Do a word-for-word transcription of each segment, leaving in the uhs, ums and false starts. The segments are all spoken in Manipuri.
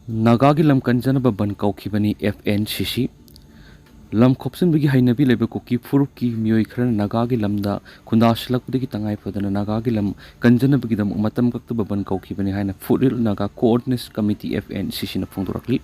ꯅꯥꯒꯥꯒꯤ ꯂꯝ ꯀꯟꯖꯅꯕ ꯕꯟ ꯀꯧꯈꯤꯕꯅꯤ꯫ ꯑꯦꯐ ꯑꯦꯟ ꯁꯤ ꯁꯤ꯫ ꯂꯝ ꯈꯣꯞꯆꯤꯟꯕꯒꯤ ꯍꯩꯅꯕꯤ ꯂꯩꯕ ꯀꯨꯀꯤ ꯐꯨꯔꯨꯞꯀꯤ ꯃꯤꯑꯣꯏ ꯈꯔꯅ ꯅꯥꯒꯥꯒꯤ ꯂꯝꯗ ꯈꯨꯟꯗꯥꯁꯤꯜꯂꯛꯄꯗꯒꯤ ꯇꯉꯥꯏ ꯐꯗꯅ ꯅꯥꯒꯥꯒꯤ ꯂꯝ ꯀꯟꯖꯅꯕꯒꯤꯗꯃꯛ ꯃꯇꯝ ꯀꯛꯇꯕ ꯕꯟ ꯀꯧꯈꯤꯕꯅꯤ ꯍꯥꯏꯅ food hill Naga coordination committee, F N C ꯁꯤꯅ ꯐꯣꯡꯗꯣꯔꯛꯂꯤ꯫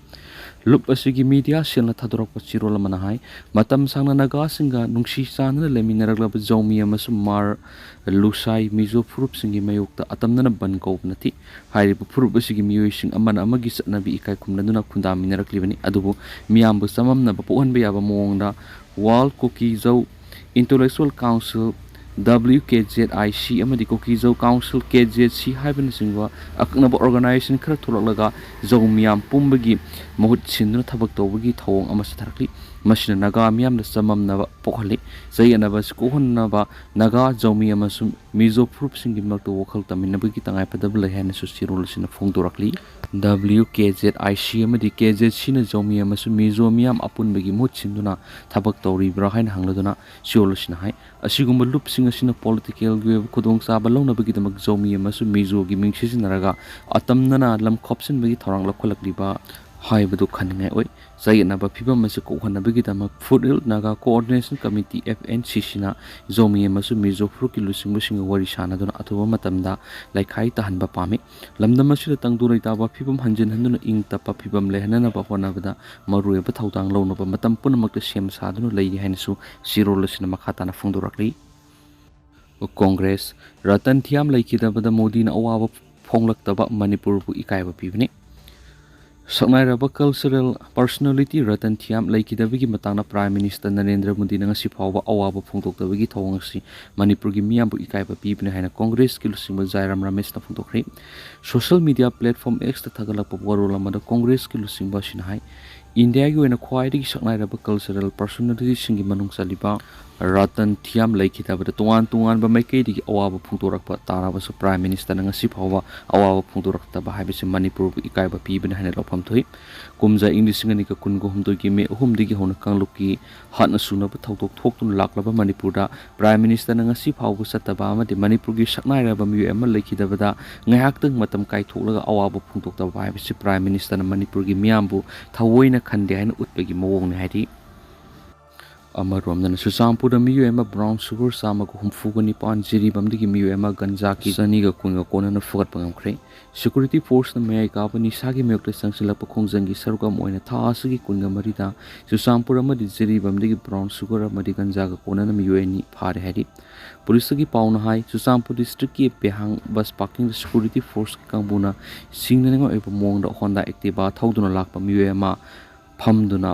ꯂꯨꯞ ꯑꯁꯤꯒꯤ ꯃꯤꯗꯤꯌꯥ ꯁꯦꯜꯅ ꯊꯥꯗꯣꯔꯛꯄ ꯆꯦꯔꯣꯜ ꯑꯃꯅ ꯍꯥꯏ, ꯃꯇꯝ ꯁꯥꯡꯅ ꯅꯥꯒꯥꯁꯤꯡꯒ ꯅꯨꯡꯁꯤ ꯆꯥꯟꯅꯅ ꯂꯩꯃꯤꯟꯅꯔꯛꯂꯕ ꯖꯧꯃꯤ ꯑꯃꯁꯨꯡ ꯃꯥꯔ ꯂꯨꯁꯥꯏ ꯃꯤꯖꯣ ꯐꯨꯔꯨꯞꯁꯤꯡꯒꯤ ꯃꯥꯌꯣꯛꯇ ꯑꯇꯝꯅꯅ ꯕꯟ ꯀꯧꯕ ꯅꯠꯇꯦ꯫ ꯍꯥꯏꯔꯤꯕ ꯐꯨꯔꯨꯞ ꯑꯁꯤꯒꯤ ꯃꯤꯑꯣꯏꯁꯤꯡ ꯑꯃꯅ ꯑꯃꯒꯤ ꯆꯠꯅꯕꯤ ꯏꯀꯥꯏ ꯈꯨꯝꯅꯗꯨꯅ ꯈꯨꯟꯗꯥꯃꯤꯟꯅꯔꯛꯂꯤꯕꯅꯤ꯫ ꯑꯗꯨꯕꯨ ꯃꯤꯌꯥꯝꯕꯨ ꯆꯃꯝꯅꯕ ꯄꯣꯛꯍꯟꯕ ꯌꯥꯕ ꯃꯑꯣꯡꯗ World Kuki Zo Intellectual Council, W K Z I C, ꯑꯃꯗꯤ Kuki Zo Council, K Z C, ꯍꯥꯏꯕꯅꯆꯤꯡꯕ ꯑꯀꯛꯅꯕ ꯑꯣꯔꯒꯅꯥꯏꯖꯦꯁꯟ ꯈꯔ ꯊꯣꯛꯂꯛꯂꯒ ꯖꯧ ꯃꯤꯌꯥꯝ ꯄꯨꯝꯕꯒꯤ ꯃꯍꯨꯠ ꯁꯤꯟꯗꯨꯅ ꯊꯕꯛ ꯇꯧꯕꯒꯤ ꯊꯧꯑꯣꯡ ꯑꯃ ꯆꯠꯊꯔꯛꯂꯤ꯫ ꯃꯁꯤꯅ ꯅꯥꯒꯥ ꯃꯤꯌꯥꯝꯗ ꯆꯃꯝꯅꯕ ꯄꯣꯛꯍꯜꯂꯤ꯫ ꯆꯌꯦꯠꯅꯕ ꯑꯁꯤ ꯀꯣꯛꯍꯟꯅꯕ ꯅꯥꯒꯥ, ꯖꯧꯃꯤ ꯑꯃꯁꯨꯡ ꯃꯤꯖꯣ ꯐꯨꯔꯨꯞꯁꯤꯡꯒꯤ ꯃꯔꯛꯇ ꯋꯥꯈꯜ ꯇꯝꯃꯤꯟꯅꯕꯒꯤ ꯇꯉꯥꯏꯐꯗꯕ ꯂꯩ ꯍꯥꯏꯅꯁꯨ ꯆꯦꯔꯣꯜ ꯑꯁꯤꯅ ꯐꯣꯡꯗꯣꯔꯛꯂꯤ꯫ W K Z I C ꯑꯃꯗꯤ K Z Cꯅ ꯖꯧꯃꯤ ꯑꯃꯁꯨꯡ ꯃꯤꯖꯣ ꯃꯤꯌꯥꯝ ꯑꯄꯨꯟꯕꯒꯤ ꯃꯍꯨꯠ ꯁꯤꯟꯗꯨꯅ ꯊꯕꯛ ꯇꯧꯔꯤꯕ꯭ꯔꯥ ꯍꯥꯏꯅ ꯍꯪꯂꯗꯨꯅ ꯆꯦꯔꯣꯜ ꯑꯁꯤꯅ ꯍꯥꯏ, ꯑꯁꯤꯒꯨꯝꯕ ꯂꯨꯞꯁꯤꯡ ꯑꯁꯤꯅ ꯄꯣꯂꯤꯇꯤꯀꯦꯜꯒꯤ ꯑꯣꯏꯕ ꯈꯨꯗꯣꯡꯆꯥꯕ ꯂꯧꯅꯕꯒꯤꯗꯃꯛ ꯖꯧꯃꯤ ꯑꯃꯁꯨꯡ ꯃꯤꯖꯣꯒꯤ ꯃꯤꯡ ꯁꯤꯖꯤꯟꯅꯔꯒ ꯑꯇꯝꯅꯅ ꯂꯝ ꯈꯣꯞꯆꯤꯟꯕꯒꯤ ꯊꯧꯔꯥꯡ ꯂꯧꯈꯠꯂꯛꯂꯤꯕ ꯍꯥꯏꯕꯗꯨ ꯈꯟꯅꯤꯡꯉꯥꯏ ꯑꯣꯏ꯫ ꯆꯌꯦꯠꯅꯕ ꯐꯤꯕꯝ ꯑꯁꯤ ꯀꯣꯛꯍꯟꯅꯕꯒꯤꯗꯃꯛ foot hill Naga coordination committee, F N C Cꯅ ꯖꯧꯃꯤ ꯑꯃꯁꯨꯡ ꯃꯤꯖꯣ ꯐꯨꯔꯨꯞꯀꯤ ꯂꯨꯆꯤꯡꯕꯁꯤꯡꯒ ꯋꯥꯔꯤ ꯁꯥꯅꯗꯨꯅ ꯑꯊꯨꯕ ꯃꯇꯝꯗ ꯂꯩꯈꯥꯏ ꯇꯥꯍꯟꯕ ꯄꯥꯝꯃꯤ꯫ ꯂꯝꯗꯝ ꯑꯁꯤꯗ ꯇꯪꯗꯨ ꯂꯩꯇꯥꯕ ꯐꯤꯕꯝ ꯍꯟꯖꯤꯟ ꯍꯟꯗꯨꯅ ꯏꯪ ꯇꯞꯄ ꯐꯤꯕꯝ ꯂꯩꯍꯟꯅꯅꯕ ꯍꯣꯠꯅꯕꯗ ꯃꯔꯨꯑꯣꯏꯕ ꯊꯧꯗꯥꯡ ꯂꯧꯅꯕ ꯃꯇꯝ ꯄꯨꯝꯅꯃꯛꯇ ꯁꯦꯝ ꯁꯥꯗꯨꯅ ꯂꯩꯔꯤ ꯍꯥꯏꯅꯁꯨ ꯆꯦꯔꯣꯜ ꯑꯁꯤꯅ ꯃꯈꯥ ꯇꯥꯅ ꯐꯣꯡꯗꯣꯔꯛꯂꯤ꯫ ꯀꯣꯡꯒ꯭ꯔꯦꯁ꯫ ꯔꯇꯟ ꯊꯤꯌꯥꯝ ꯂꯩꯈꯤꯗꯕꯗ ꯃꯣꯗꯤꯅ ꯑꯋꯥꯕ ꯐꯣꯡꯂꯛꯇꯕ ꯃꯅꯤꯄꯨꯔꯕꯨ ꯏꯀꯥꯏꯕ ꯄꯤꯕꯅꯤ꯫ ꯁꯛꯅꯥꯏꯔꯕ ꯀꯜꯆꯔꯦꯜ ꯄꯔꯁꯣꯅꯦꯂꯤꯇꯤ ꯔꯇꯟ ꯊꯤꯌꯥꯝ ꯂꯩꯈꯤꯗꯕꯒꯤ ꯃꯇꯥꯡꯗ ꯄ꯭ꯔꯥꯏꯝ ꯃꯤꯅꯤꯁꯇꯔ ꯅꯔꯦꯟꯗ꯭ꯔ ꯃꯣꯗꯤꯅ ꯉꯁꯤ ꯐꯥꯎꯕ ꯑꯋꯥꯕ ꯐꯣꯡꯗꯣꯛꯇꯕꯒꯤ ꯊꯧꯑꯣꯡ ꯑꯁꯤ ꯃꯅꯤꯄꯨꯔꯒꯤ ꯃꯤꯌꯥꯝꯕꯨ ꯏꯀꯥꯏꯕ ꯄꯤꯕꯅꯤ ꯍꯥꯏꯅ ꯀꯣꯡꯒ꯭ꯔꯦꯁꯀꯤ ꯂꯨꯆꯤꯡꯕ ꯖꯥꯏꯔꯥꯝ ꯔꯃꯦꯁꯅ ꯐꯣꯡꯗꯣꯛꯈ꯭ꯔꯦ꯫ ꯁꯣꯁꯤꯌꯦꯜ ꯃꯤꯗꯤꯌꯥ ꯄ꯭ꯂꯦꯠꯐꯣꯔꯝ Xꯇ ꯊꯥꯒꯠꯂꯛꯄ ꯋꯥꯔꯣꯜ ꯑꯃꯗ ꯀꯣꯡꯒ꯭ꯔꯦꯁꯀꯤ ꯂꯨꯆꯤꯡꯕ ꯑꯁꯤꯅ ꯍꯥꯏ, ꯏꯟꯗꯤꯌꯥꯒꯤ ꯑꯣꯏꯅ ꯈ꯭ꯋꯥꯏꯗꯒꯤ ꯁꯛꯅꯥꯏꯔꯕ cultural personalityꯁꯤꯡꯒꯤ ꯃꯅꯨꯡ ꯆꯜꯂꯤꯕ ꯔꯇꯟ ꯊꯤꯌꯥꯝ ꯂꯩꯈꯤꯗꯕꯗ ꯇꯣꯉꯥꯟ ꯇꯣꯉꯥꯟꯕ ꯃꯥꯏꯀꯩꯗꯒꯤ ꯑꯋꯥꯕ ꯐꯣꯡꯗꯣꯔꯛꯄ ꯇꯥꯔꯕꯁꯨ Prime Ministerꯅ ꯉꯁꯤ ꯐꯥꯎꯕ ꯑꯋꯥꯕ ꯐꯣꯡꯗꯣꯔꯛꯇꯕ ꯍꯥꯏꯕꯁꯤ ꯃꯅꯤꯄꯨꯔꯕꯨ ꯏꯀꯥꯏꯕ ꯄꯤꯕꯅꯤ ꯍꯥꯏꯅ ꯂꯧꯐꯝ ꯊꯣꯛꯏ꯫ ꯀꯨꯝꯖꯥ ꯏꯪ ꯂꯤꯁꯤꯡ ꯑꯅꯤꯒ ꯀꯨꯟꯒ ꯍꯨꯝꯗꯣꯏꯒꯤ ꯃꯦ ꯑꯍꯨꯝꯗꯒꯤ ꯍꯧꯅ ꯀꯥꯡꯂꯨꯞꯀꯤ ꯍꯥꯠꯅ ꯁꯨꯅꯕ ꯊꯧꯗꯣꯛ ꯊꯣꯛꯇꯨꯅ ꯂꯥꯛꯂꯕ ꯃꯅꯤꯄꯨꯔꯗ Prime Ministerꯅ ꯉꯁꯤ ꯐꯥꯎꯕ ꯆꯠꯇꯕ ꯑꯃꯗꯤ ꯃꯅꯤꯄꯨꯔꯒꯤ ꯁꯛꯅꯥꯏꯔꯕ ꯃꯤꯑꯣꯏ ꯑꯃ ꯂꯩꯈꯤꯗꯕꯗ ꯉꯥꯏꯍꯥꯛꯇꯪ ꯃꯇꯝ ꯀꯥꯏꯊꯣꯛꯂꯒ ꯑꯋꯥꯕ ꯐꯣꯡꯗꯣꯛꯇꯕ ꯍꯥꯏꯕꯁꯤ Prime Ministerꯅ ꯃꯅꯤꯄꯨꯔꯒꯤ ꯃꯤꯌꯥꯝꯕꯨ ꯊꯑꯣꯏꯅ ꯈꯟꯗꯦ ꯍꯥꯏꯅ ꯎꯠꯄꯒꯤ ꯃꯑꯣꯡꯅꯤ ꯍꯥꯏꯔꯤ꯫ ꯑꯃꯔꯣꯝꯗꯅ ꯆꯨꯔꯆꯥꯟꯄꯨꯔꯗ ꯃꯤꯑꯣꯏ ꯑꯃ brown sugar ꯆꯥꯝꯃꯒ ꯍꯨꯝꯐꯨꯒ ꯅꯤꯄꯥꯟ, ꯖꯤꯔꯤꯕꯥꯝꯗꯒꯤ ꯃꯤꯑꯣꯏ ꯑꯃ ꯒꯟꯖꯥꯒꯤ ꯆꯅꯤꯒ ꯀꯨꯟꯒ ꯀꯣꯟꯅꯅ ꯐꯒꯠꯄ ꯉꯝꯈ꯭ꯔꯦ꯫ Security forceꯅ ꯃꯌꯥꯏ ꯀꯥꯕ ꯅꯤꯁꯥꯒꯤ ꯃꯥꯌꯣꯛꯇ ꯆꯪꯁꯤꯜꯂꯛꯄ ꯈꯣꯡꯖꯪꯒꯤ ꯁꯔꯨꯛ ꯑꯃ ꯑꯣꯏꯅ ꯊꯥ ꯑꯁꯤꯒꯤ ꯀꯨꯟꯒ ꯃꯔꯤꯗ ꯆꯨꯔꯆꯥꯟꯄꯨꯔ ꯑꯃꯗꯤ ꯖꯤꯔꯤꯕꯥꯝꯗꯒꯤ brown sugar ꯑꯃꯗꯤ ꯒꯟꯖꯥꯒ ꯀꯣꯟꯅꯅ ꯃꯤꯑꯣꯏ ꯑꯅꯤ ꯐꯥꯔꯦ ꯍꯥꯏꯔꯤ꯫ ꯄꯨꯂꯤꯁꯇꯒꯤ ꯄꯥꯎꯅ ꯍꯥꯏ, ꯆꯨꯔꯆꯥꯟꯄꯨꯔ districtꯀꯤ ꯕꯦꯍꯥꯡ bus parkingꯗ security forceꯀꯤ ꯀꯥꯡꯕꯨꯅ ꯁꯤꯡꯅꯅꯤꯡꯉꯥꯏ ꯑꯣꯏꯕ ꯃꯑꯣꯡꯗ Honda Activa ꯊꯧꯗꯨꯅ ꯂꯥꯛꯄ ꯃꯤꯑꯣꯏ ꯑꯃ ꯐꯝꯗꯨꯅ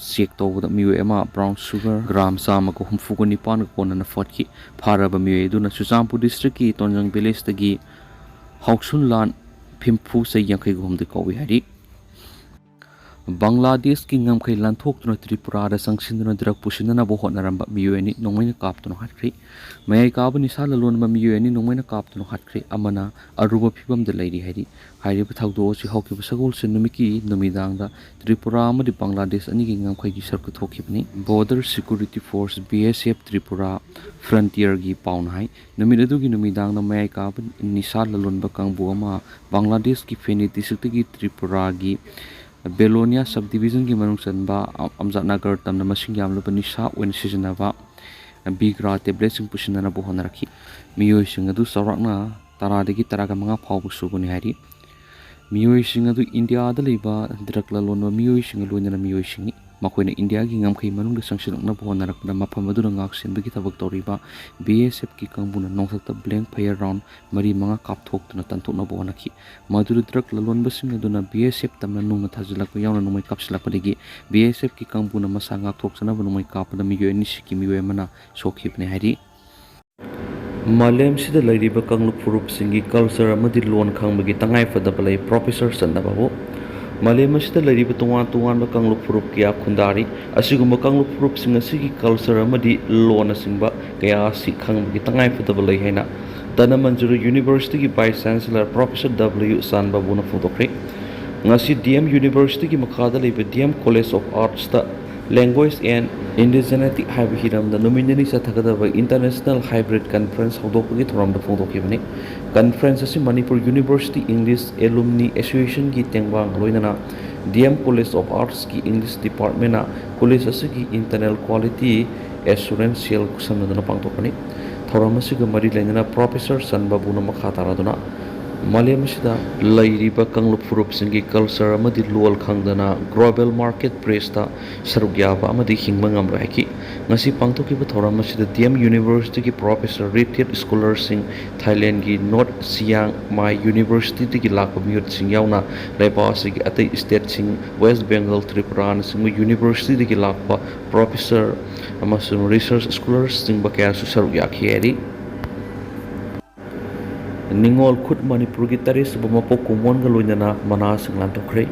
check ꯇꯧꯕꯗ ꯃꯤꯑꯣꯏ ꯑꯃ brown sugar gram ꯆꯥꯝꯃꯒ ꯍꯨꯝꯐꯨꯒ ꯅꯤꯄꯥꯟꯒ ꯀꯣꯟꯅꯅ ꯐꯒꯠꯈꯤ꯫ ꯐꯥꯔꯕ ꯃꯤꯑꯣꯏ ꯑꯗꯨꯅ ꯆꯨꯔꯆꯥꯟꯄꯨꯔ districtꯀꯤ ꯇꯣꯟꯖꯪ villageꯇꯒꯤ ꯍꯥꯎꯁꯨꯟꯂꯥꯟ ꯐꯤꯝꯐꯨ, ꯆꯍꯤ ꯌꯥꯡꯈꯩꯒ ꯍꯨꯝꯗꯣꯏ ꯀꯧꯏ ꯍꯥꯏꯔꯤ꯫ ꯕꯪꯒ꯭ꯂꯥꯗꯦꯁꯀꯤ ꯉꯝꯈꯩ ꯂꯥꯟꯊꯣꯛꯇꯨꯅ ꯇ꯭ꯔꯤꯄꯨꯔꯥꯗ ꯆꯪꯁꯤꯟꯗꯨꯅ drug ꯄꯨꯁꯤꯟꯅꯅꯕ ꯍꯣꯠꯅꯔꯝꯕ ꯃꯤꯑꯣꯏ ꯑꯅꯤ ꯅꯣꯡꯃꯩꯅ ꯀꯥꯞꯇꯨꯅ ꯍꯥꯠꯈ꯭ꯔꯦ꯫ ꯃꯌꯥꯏ ꯀꯥꯕ ꯅꯤꯁꯥ ꯂꯂꯣꯟꯕ ꯃꯤꯑꯣꯏ ꯑꯅꯤ ꯅꯣꯡꯃꯩꯅ ꯀꯥꯞꯇꯨꯅ ꯍꯥꯠꯈ꯭ꯔꯦ꯫ ꯑꯃꯅ ꯑꯔꯨꯕ ꯐꯤꯕꯝꯗ ꯂꯩꯔꯤ ꯍꯥꯏꯔꯤ꯫ ꯍꯥꯏꯔꯤꯕ ꯊꯧꯗꯣꯛ ꯑꯁꯤ ꯍꯧꯈꯤꯕ ꯁꯒꯣꯜꯁꯦꯟ ꯅꯨꯃꯤꯠꯀꯤ ꯅꯨꯃꯤꯗꯥꯡꯗ ꯇ꯭ꯔꯤꯄꯨꯔꯥ ꯑꯃꯗꯤ ꯕꯪꯒ꯭ꯂꯥꯗꯦꯁ ꯑꯅꯤꯒꯤ ꯉꯝꯈꯩꯒꯤ ꯁꯔꯨꯛꯇ ꯊꯣꯛꯈꯤꯕꯅꯤ꯫ Border Security Force, B S F, Tripura Frontierꯒꯤ ꯄꯥꯎꯅ ꯍꯥꯏ, ꯅꯨꯃꯤꯠ ꯑꯗꯨꯒꯤ ꯅꯨꯃꯤꯗꯥꯡꯗ ꯃꯌꯥꯏ ꯀꯥꯕ ꯅꯤꯁꯥ ꯂꯂꯣꯟꯕ ꯀꯥꯡꯕꯨ ꯑꯃ ꯕꯪꯒ꯭ꯂꯥꯗꯦꯁꯀꯤ ꯐꯦꯅꯤ districtꯇꯒꯤ ꯇ꯭ꯔꯤꯄꯨꯔꯥꯒꯤ ꯕꯦꯂꯣꯅꯤꯌꯥ subdivisionꯒꯤ ꯃꯅꯨꯡ ꯆꯟꯕ ꯑꯝꯖꯥꯠꯅꯒꯔ ꯇꯝꯅ ꯃꯁꯤꯡ ꯌꯥꯝꯂꯕ ꯅꯤꯁꯥ ꯑꯣꯏꯅ ꯁꯤꯖꯤꯟꯅꯕ Viagra tabletꯁꯤꯡ ꯄꯨꯁꯤꯟꯅꯅꯕ ꯍꯣꯠꯅꯔꯛꯈꯤ꯫ ꯃꯤꯑꯣꯏꯁꯤꯡ ꯑꯗꯨ ꯆꯥꯎꯔꯥꯛꯅ ꯇꯔꯥꯗꯒꯤ ꯇꯔꯥꯒ ꯃꯉꯥ ꯐꯥꯎꯕ ꯁꯨꯒꯅꯤ ꯍꯥꯏꯔꯤ꯫ ꯃꯤꯑꯣꯏꯁꯤꯡ ꯑꯗꯨ ꯏꯟꯗꯤꯌꯥꯗ ꯂꯩꯕ drug ꯂꯂꯣꯟꯕ ꯃꯤꯑꯣꯏꯁꯤꯡꯒ ꯂꯣꯏꯅꯅ ꯃꯤꯑꯣꯏꯁꯤꯡꯅꯤ꯫ ꯃꯈꯣꯏꯅ ꯏꯟꯗꯤꯌꯥꯒꯤ ꯉꯝꯈꯩ ꯃꯅꯨꯡꯗ ꯆꯪꯁꯤꯜꯂꯛꯅꯕ ꯍꯣꯠꯅꯔꯛꯄꯗ ꯃꯐꯝ ꯑꯗꯨꯗ ꯉꯥꯛ ꯁꯦꯟꯕꯒꯤ ꯊꯕꯛ ꯇꯧꯔꯤꯕ B S Fꯀꯤ ꯀꯥꯡꯕꯨꯅ ꯅꯣꯡꯊꯛꯇ blank fire round ꯃꯔꯤ ꯃꯉꯥ ꯀꯥꯞꯊꯣꯛꯇꯨꯅ ꯇꯥꯟꯊꯣꯛꯅꯕ ꯍꯣꯠꯅꯈꯤ꯫ ꯃꯗꯨꯗ drug ꯂꯂꯣꯟꯕꯁꯤꯡ ꯑꯗꯨꯅ B S F ꯇꯝꯅ ꯅꯨꯡꯅ ꯊꯥꯖꯤꯜꯂꯛꯄ ꯌꯥꯎꯅ ꯅꯣꯡꯃꯩ ꯀꯥꯞꯁꯤꯜꯂꯛꯄꯗꯒꯤ B S Fꯀꯤ ꯀꯥꯡꯕꯨꯅ ꯃꯁꯥ ꯉꯥꯛꯊꯣꯛꯆꯅꯕ ꯅꯣꯡꯃꯩ ꯀꯥꯞꯄꯗ ꯃꯤꯑꯣꯏ ꯑꯅꯤ ꯁꯤꯈꯤ, ꯃꯤꯑꯣꯏ ꯑꯃꯅ ꯁꯣꯛꯈꯤꯕꯅꯤ ꯍꯥꯏꯔꯤ꯫ ꯃꯥꯂꯦꯝꯁꯤꯗ ꯂꯩꯔꯤꯕ ꯀꯥꯡꯂꯨꯞ ꯐꯨꯔꯨꯞꯁꯤꯡꯒꯤ culture ꯑꯃꯗꯤ ꯂꯣꯟ ꯈꯪꯕꯒꯤ ꯇꯉꯥꯏꯐꯗꯕ ꯂꯩ꯫ Professor ꯆꯠꯅꯕꯕꯨ ꯃꯥꯂꯦꯝ ꯑꯁꯤꯗ ꯂꯩꯔꯤꯕ ꯇꯣꯉꯥꯟ ꯇꯣꯉꯥꯟꯕ ꯀꯥꯡꯂꯨꯞ ꯐꯨꯔꯨꯞ ꯀꯌꯥ ꯈꯨꯟꯗꯥꯔꯤ꯫ ꯑꯁꯤꯒꯨꯝꯕ ꯀꯥꯡꯂꯨꯞ ꯐꯨꯔꯨꯞꯁꯤꯡ ꯑꯁꯤꯒꯤ culture ꯑꯃꯗꯤ ꯂꯣꯟꯅꯆꯤꯡꯕ ꯀꯌꯥ ꯑꯁꯤ ꯈꯪꯕꯒꯤ ꯇꯉꯥꯏ ꯐꯗꯕ ꯂꯩ ꯍꯥꯏꯅ Dhanamanjuri Universityꯒꯤ Vice Chancellor Professor W ꯆꯥꯟꯕꯥꯕꯨꯅ ꯐꯣꯡꯗꯣꯛꯈ꯭ꯔꯦ꯫ ꯉꯁꯤ D M Universityꯒꯤ ꯃꯈꯥꯗ ꯂꯩꯕ D M College of Artsꯇ Language and Indigeneity ꯍꯥꯏꯕ ꯍꯤꯔꯝꯗ ꯅꯨꯃꯤꯠ ꯅꯤꯅꯤ ꯆꯠꯊꯒꯗꯕ International Hybrid Conference ꯍꯧꯗꯣꯛꯄꯒꯤ ꯊꯧꯔꯝꯗ ꯐꯣꯡꯗꯣꯛꯈꯤꯕꯅꯤ꯫ Conference ꯑꯁꯤ ꯃꯅꯤꯄꯨꯔ University English Alumni Associationꯒꯤ ꯇꯦꯡꯕꯥꯡꯒ ꯂꯣꯏꯅꯅ D M College of Artsꯀꯤ English Departmentꯅ college ꯑꯁꯤꯒꯤ internal quality assurance cell ꯈꯨꯠꯁꯝꯅꯗꯨꯅ ꯄꯥꯡꯊꯣꯛꯄꯅꯤ꯫ ꯊꯧꯔꯝ ꯑꯁꯤꯒ ꯃꯔꯤ ꯂꯩꯅꯅ Professor ꯆꯟꯕꯥꯕꯨꯅ ꯃꯈꯥ ꯇꯥꯔꯗꯨꯅ ꯃꯥꯂꯦꯝ ꯑꯁꯤꯗ ꯂꯩꯔꯤꯕ ꯀꯥꯡꯂꯨꯞ ꯐꯨꯔꯨꯞꯁꯤꯡꯒꯤ culture ꯑꯃꯗꯤ ꯂꯣꯜ ꯈꯪꯗꯅ global market priceꯇ ꯁꯔꯨꯛ ꯌꯥꯕ ꯑꯃꯗꯤ ꯍꯤꯡꯕ ꯉꯝꯂꯣꯏ ꯍꯥꯏꯈꯤ꯫ ꯉꯁꯤ ꯄꯥꯡꯊꯣꯛꯈꯤꯕ ꯊꯧꯔꯝ ꯑꯁꯤꯗ D M Universityꯒꯤ Professor, retired scholarꯁꯤꯡ, Thailandꯒꯤ North Chiang Mai Universityꯗꯒꯤ ꯂꯥꯛꯄ ꯃꯤꯑꯣꯏꯁꯤꯡ ꯌꯥꯎꯅ ꯂꯩꯕꯥꯛ ꯑꯁꯤꯒꯤ ꯑꯇꯩ stateꯁꯤꯡ, West Bengal, ꯇ꯭ꯔꯤꯄꯨꯔꯥꯅꯆꯤꯡꯕ Universityꯗꯒꯤ ꯂꯥꯛꯄ Professor ꯑꯃꯁꯨꯡ research scholarꯁꯤꯡꯕ ꯀꯌꯥꯁꯨ ꯁꯔꯨꯛ ꯌꯥꯈꯤ ꯍꯥꯏꯔꯤ꯫ ꯅꯤꯉꯣꯜ ꯈꯨꯠ ꯃꯅꯤꯄꯨꯔꯒꯤ ꯇꯔꯦꯠꯁꯨꯕ ꯃꯄꯣꯛ ꯀꯨꯝꯑꯣꯟꯒ ꯂꯣꯏꯅꯅ ꯃꯅꯥꯁꯤꯡ ꯂꯥꯟꯊꯣꯛꯈ꯭ꯔꯦ꯫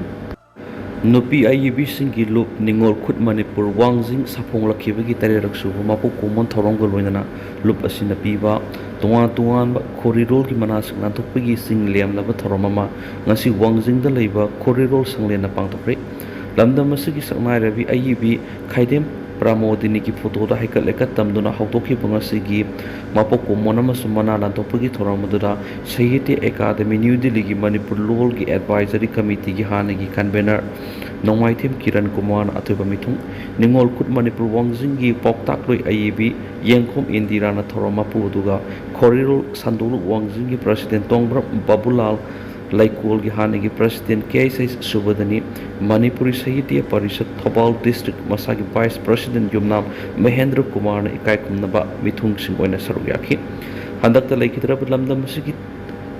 ꯅꯨꯄꯤ ꯑꯏꯕꯤꯁꯤꯡꯒꯤ ꯂꯨꯞ ꯅꯤꯉꯣꯜ ꯈꯨꯠ ꯃꯅꯤꯄꯨꯔ ꯋꯥꯡꯖꯤꯡ ꯁꯥꯐꯣꯡꯂꯛꯈꯤꯕꯒꯤ ꯇꯔꯦꯠꯔꯛ ꯁꯨꯕ ꯃꯄꯣꯛ ꯀꯨꯝꯑꯣꯟ ꯊꯧꯔꯝꯒ ꯂꯣꯏꯅꯅ ꯂꯨꯞ ꯑꯁꯤꯅ ꯄꯤꯕ ꯇꯣꯉꯥꯟ ꯇꯣꯉꯥꯟꯕ ꯈꯣꯔꯤꯔꯣꯜꯒꯤ ꯃꯅꯥꯁꯤꯡ ꯂꯥꯟꯊꯣꯛꯄꯒꯤ ꯆꯤꯡ ꯂꯦꯝꯂꯕ ꯊꯧꯔꯝ ꯑꯃ ꯉꯁꯤ ꯋꯥꯡꯖꯤꯡꯗ ꯂꯩꯕ ꯈꯣꯔꯤꯔꯣꯜ ꯁꯪꯂꯦꯟꯅ ꯄꯥꯡꯊꯣꯛꯈ꯭ꯔꯦ꯫ ꯂꯝꯗꯝ ꯑꯁꯤꯒꯤ ꯁꯛꯅꯥꯏꯔꯕꯤ ꯑꯏꯕꯤ ꯈꯥꯏꯗꯦꯝ ꯄ꯭ꯔꯃꯣꯗꯤꯅꯤꯒꯤ ꯐꯣꯇꯣꯗ ꯍꯩꯀꯠ ꯂꯩꯀꯠ ꯇꯝꯗꯨꯅ ꯍꯧꯗꯣꯛꯈꯤꯕ ꯉꯁꯤꯒꯤ ꯃꯄꯣꯛ ꯀꯨꯝꯑꯣꯟ ꯑꯃꯁꯨꯡ ꯃꯅꯥ ꯂꯥꯟꯊꯣꯛꯄꯒꯤ ꯊꯧꯔꯝ ꯑꯗꯨꯗ ꯁꯥꯍꯤꯇ꯭ꯌ ꯑꯦꯀꯥꯗꯃꯤ ꯅ꯭ꯌꯨ ꯗꯤꯜꯂꯤꯒꯤ ꯃꯅꯤꯄꯨꯔ ꯂꯣꯜꯒꯤ advisory committeeꯒꯤ ꯍꯥꯟꯅꯒꯤ convener ꯅꯣꯡꯃꯥꯏꯊꯦꯝ ꯀꯤꯔꯟ ꯀꯨꯃꯥꯔꯅ ꯑꯊꯣꯏꯕ ꯃꯤꯊꯨꯡ, ꯅꯤꯉꯣꯜ ꯈꯨꯠ ꯃꯅꯤꯄꯨꯔ ꯋꯥꯡꯖꯤꯡꯒꯤ ꯄꯥꯎꯇꯥꯛꯂꯣꯏ ꯑꯏꯕꯤ ꯌꯦꯡꯈꯣꯝ ꯏꯟꯗꯤꯔꯥꯅ ꯊꯧꯔꯝ ꯃꯄꯨ ꯑꯗꯨꯒ ꯈꯣꯔꯤꯔꯣꯜ ꯁꯟꯗꯣꯛꯂꯨꯞ ꯋꯥꯡꯖꯤꯡꯒꯤ president ꯇꯣꯡꯕ꯭ꯔꯝ ꯕꯥꯕꯨꯂꯥꯜ, ꯂꯩꯀꯣꯜꯒꯤ ꯍꯥꯟꯅꯒꯤ president ꯀꯦ ꯑꯩꯆ ꯑꯩꯆ ꯁꯨꯕꯗꯅꯤ, ꯃꯅꯤꯄꯨꯔꯤ ꯁꯥꯍꯤꯇ꯭ꯌ ꯄꯔꯤꯁꯠ ꯊꯧꯕꯥꯜ district ꯃꯁꯥꯒꯤ vice president ꯌꯨꯝꯅꯥꯝ ꯃꯍꯦꯟꯗ꯭ꯔ ꯀꯨꯃꯥꯔꯅ ꯏꯀꯥꯏ ꯈꯨꯝꯅꯕ ꯃꯤꯊꯨꯡꯁꯤꯡ ꯑꯣꯏꯅ ꯁꯔꯨꯛ ꯌꯥꯈꯤ꯫ ꯍꯟꯗꯛꯇ ꯂꯩꯈꯤꯗ꯭ꯔꯕ ꯂꯝꯗꯝ ꯑꯁꯤꯒꯤ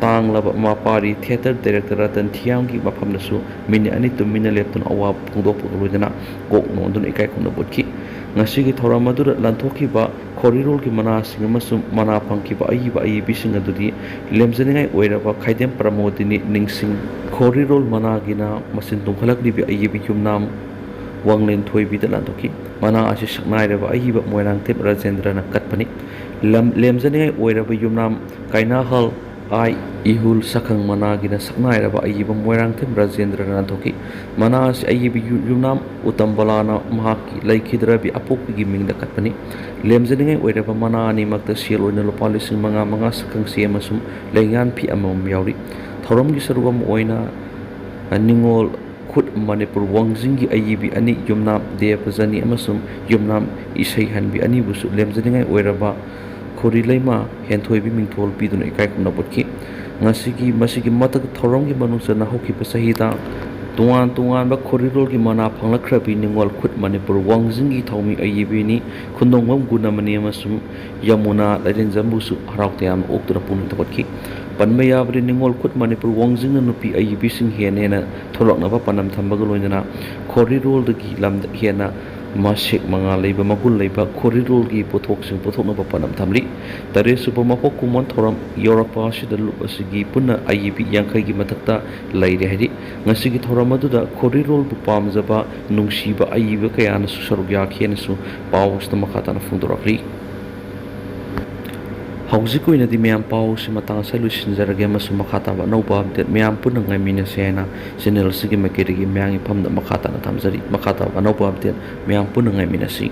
ꯇꯥꯡꯂꯕ ꯃꯄꯥꯔꯤ theatre director ꯔꯇꯟ ꯊꯤꯌꯥꯝꯒꯤ ꯃꯐꯝꯗꯁꯨ ꯃꯤꯅꯤꯠ ꯑꯅꯤ ꯇꯨꯃꯤꯟꯅ ꯂꯦꯞꯇꯨꯅ ꯑꯋꯥꯕ ꯐꯣꯡꯗꯣꯛꯄꯒ ꯂꯣꯏꯅꯅ ꯀꯣꯛ ꯅꯣꯟꯗꯨꯅ ꯏꯀꯥꯏ ꯈꯨꯝꯅꯕ ꯎꯠꯈꯤ꯫ ꯉꯁꯤꯒꯤ ꯊꯧꯔꯝ ꯑꯗꯨꯗ ꯂꯥꯟꯊꯣꯛꯈꯤꯕ ꯈꯣꯔꯤꯔꯣꯜꯒꯤ ꯃꯅꯥꯁꯤꯡ ꯑꯃꯁꯨꯡ ꯃꯅꯥ ꯐꯪꯈꯤꯕ ꯑꯏꯕ ꯑꯏꯕꯤꯁꯤꯡ ꯑꯗꯨꯗꯤ ꯂꯦꯝꯖꯅꯤꯡꯉꯥꯏ ꯑꯣꯏꯔꯕ ꯈꯥꯏꯗꯦꯝ ꯄ꯭ꯔꯃꯣꯗꯤꯅꯤ ꯅꯤꯡꯁꯤꯡ, ꯈꯣꯔꯤꯔꯣꯜ ꯃꯅꯥꯒꯤꯅ ꯃꯆꯤꯟ ꯇꯨꯝꯈꯠꯂꯛꯂꯤꯕꯤ ꯑꯏꯕꯤ ꯌꯨꯝꯅꯥꯝ ꯋꯥꯡꯂꯦꯟ ꯊꯣꯏꯕꯤꯗ ꯂꯥꯟꯊꯣꯛꯈꯤ꯫ ꯃꯅꯥ ꯑꯁꯤ ꯁꯛꯅꯥꯏꯔꯕ ꯑꯏꯕ ꯃꯣꯏꯔꯥꯡꯊꯦꯝ ꯔꯥꯖꯦꯟꯗ꯭ꯔꯅ ꯀꯠꯄꯅꯤ꯫ ꯂꯝ-, ꯂꯦꯝꯖꯅꯤꯡꯉꯥꯏ ꯑꯣꯏꯔꯕ ꯌꯨꯝꯅꯥꯝ ꯀꯥꯏꯅꯥꯍꯜ ꯑꯥꯏ ꯏꯍꯨꯜ ꯁꯛꯈꯪ ꯃꯅꯥꯒꯤꯅ ꯁꯛꯅꯥꯏꯔꯕ ꯑꯏꯕ ꯃꯣꯏꯔꯥꯡꯊꯦꯝ ꯔꯥꯖꯦꯟꯗ꯭ꯔꯅ ꯂꯥꯟꯊꯣꯛꯈꯤ꯫ ꯃꯅꯥ ꯑꯁꯤ ꯑꯏꯕꯤ ꯌꯨ-, ꯌꯨꯝꯅꯥꯝ ꯎꯇꯝꯕꯂꯥꯅ ꯃꯍꯥꯛꯀꯤ ꯂꯩꯈꯤꯗ꯭ꯔꯕꯤ ꯑꯄꯣꯛꯄꯤꯒꯤ ꯃꯤꯡꯗ ꯀꯠꯄꯅꯤ꯫ ꯂꯦꯝꯖꯅꯤꯡꯉꯥꯏ ꯑꯣꯏꯔꯕ ꯃꯅꯥ ꯑꯅꯤꯃꯛꯇ ꯁꯦꯜ ꯑꯣꯏꯅ ꯂꯨꯄꯥ ꯂꯤꯁꯤꯡ ꯃꯉꯥ ꯃꯉꯥ ꯁꯛꯈꯪ ꯆꯦ ꯑꯃꯁꯨꯡ ꯂꯩꯉꯥꯟ ꯐꯤ ꯑꯃꯃꯝ ꯌꯥꯎꯔꯤ꯫ ꯊꯧꯔꯝꯒꯤ ꯁꯔꯨꯛ ꯑꯃ ꯑꯣꯏꯅ ꯅꯤꯉꯣꯜ ꯈꯨꯠ ꯃꯅꯤꯄꯨꯔ ꯋꯥꯡꯖꯤꯡꯒꯤ ꯑꯏꯕꯤ ꯑꯅꯤ, ꯌꯨꯝꯅꯥꯝ ꯗꯦꯕꯖꯅꯤ ꯑꯃꯁꯨꯡ ꯌꯨꯝꯅꯥꯝ ꯏꯁꯩꯍꯟꯕꯤ ꯑꯅꯤꯕꯨꯁꯨ ꯂꯦꯝꯖꯅꯤꯡꯉꯥꯏ ꯑꯣꯏꯔꯕ ꯈꯣꯔꯤ ꯂꯩꯃ ꯍꯦꯟꯊꯣꯏꯕꯤ ꯃꯤꯡꯊꯣꯜ ꯄꯤꯗꯨꯅ ꯏꯀꯥꯏ ꯈꯨꯝꯅꯕ ꯎꯠꯈꯤ꯫ ꯉꯁꯤꯒꯤ, ꯃꯁꯤꯒꯤ ꯃꯊꯛ ꯊꯧꯔꯝꯒꯤ ꯃꯅꯨꯡ ꯆꯟꯅ ꯍꯧꯈꯤꯕ ꯆꯍꯤꯗ ꯇꯣꯉꯥꯟ ꯇꯣꯉꯥꯟꯕ ꯈꯣꯔꯤꯔꯣꯜꯒꯤ ꯃꯅꯥ ꯐꯪꯂꯛꯈ꯭ꯔꯕꯤ ꯅꯤꯉꯣꯜ ꯈꯨꯠ ꯃꯅꯤꯄꯨꯔ ꯋꯥꯡꯖꯤꯡꯒꯤ ꯊꯧꯃꯤ ꯑꯏꯕꯤꯅꯤ ꯈꯨꯟꯗꯣꯡꯕꯝ ꯒꯨꯅꯃꯅꯤ ꯑꯃꯁꯨꯡ ꯌꯃꯨꯅꯥ ꯂꯥꯏꯔꯦꯟꯖꯝꯕꯨꯁꯨ ꯍꯔꯥꯎ ꯇꯌꯥꯝꯅ ꯑꯣꯛꯇꯨꯅ ꯄꯨꯛꯅꯤꯡ ꯊꯧꯒꯠꯈꯤ꯫ ꯄꯟꯕ ꯌꯥꯕꯗꯤ ꯅꯤꯉꯣꯜ ꯈꯨꯠ ꯃꯅꯤꯄꯨꯔ ꯋꯥꯡꯖꯤꯡꯅ ꯅꯨꯄꯤ ꯑꯏꯕꯤꯁꯤꯡ ꯍꯦꯟꯅ ꯍꯦꯟꯅ ꯊꯣꯛꯂꯛꯅꯕ ꯄꯥꯟꯗꯝ ꯊꯝꯕꯒ ꯂꯣꯏꯅꯅ ꯈꯣꯔꯤꯔꯣꯜꯗꯒꯤ ꯂꯝꯗ ꯍꯦꯟꯅ ꯃꯁꯦꯛ ꯃꯉꯥꯜ ꯂꯩꯕ, ꯃꯒꯨꯟ ꯂꯩꯕ ꯈꯣꯔꯤꯔꯣꯜꯒꯤ ꯄꯣꯠꯊꯣꯛꯁꯤꯡ ꯄꯨꯊꯣꯛꯅꯕ ꯄꯥꯟꯗꯝ ꯊꯝꯂꯤ꯫ ꯇꯔꯦꯠꯁꯨꯕ ꯃꯄꯣꯛ ꯀꯨꯝꯑꯣꯟ ꯊꯧꯔꯝ ꯌꯧꯔꯛꯄ ꯑꯁꯤꯗ ꯂꯨꯞ ꯑꯁꯤꯒꯤ ꯄꯨꯟꯅ ꯑꯏꯕꯤ ꯌꯥꯡꯈꯩꯒꯤ ꯃꯊꯛꯇ ꯂꯩꯔꯦ ꯍꯥꯏꯔꯤ꯫ ꯉꯁꯤꯒꯤ ꯊꯧꯔꯝ ꯑꯗꯨꯗ ꯈꯣꯔꯤꯔꯣꯜꯕꯨ ꯄꯥꯝꯖꯕ ꯅꯨꯡꯁꯤꯕ ꯑꯏꯕ ꯀꯌꯥꯅꯁꯨ ꯁꯔꯨꯛ ꯌꯥꯈꯤ ꯍꯥꯏꯅꯁꯨ ꯄꯥꯎ ꯑꯁꯤꯗ ꯃꯈꯥ ꯇꯥꯅ ꯐꯣꯡꯗꯣꯔꯛꯂꯤ꯫ ꯍꯧꯖꯤꯛ ꯑꯣꯏꯅꯗꯤ ꯃꯌꯥꯝ ꯄꯥꯎ ꯑꯁꯤ ꯃꯇꯥꯡ ꯑꯁꯤꯗ ꯂꯣꯏꯁꯤꯟꯖꯔꯒꯦ ꯑꯃꯁꯨꯡ ꯃꯈꯥ ꯇꯥꯕ ꯑꯅꯧꯕ update ꯃꯌꯥꯝ ꯄꯨꯟꯅ ꯉꯥꯏꯃꯤꯟꯅꯁꯦ ꯍꯥꯏꯅ channel ꯑꯁꯤꯒꯤ ꯃꯥꯏꯀꯩꯗꯒꯤ ꯃꯌꯥꯝꯒꯤ ꯐꯝꯗ ꯃꯈꯥ ꯇꯥꯅ ꯊꯝꯖꯔꯤ꯫ ꯃꯈꯥ ꯇꯥꯕ ꯑꯅꯧꯕ update ꯃꯌꯥꯝ ꯄꯨꯟꯅ ꯉꯥꯏꯃꯤꯟꯅꯁꯤ꯫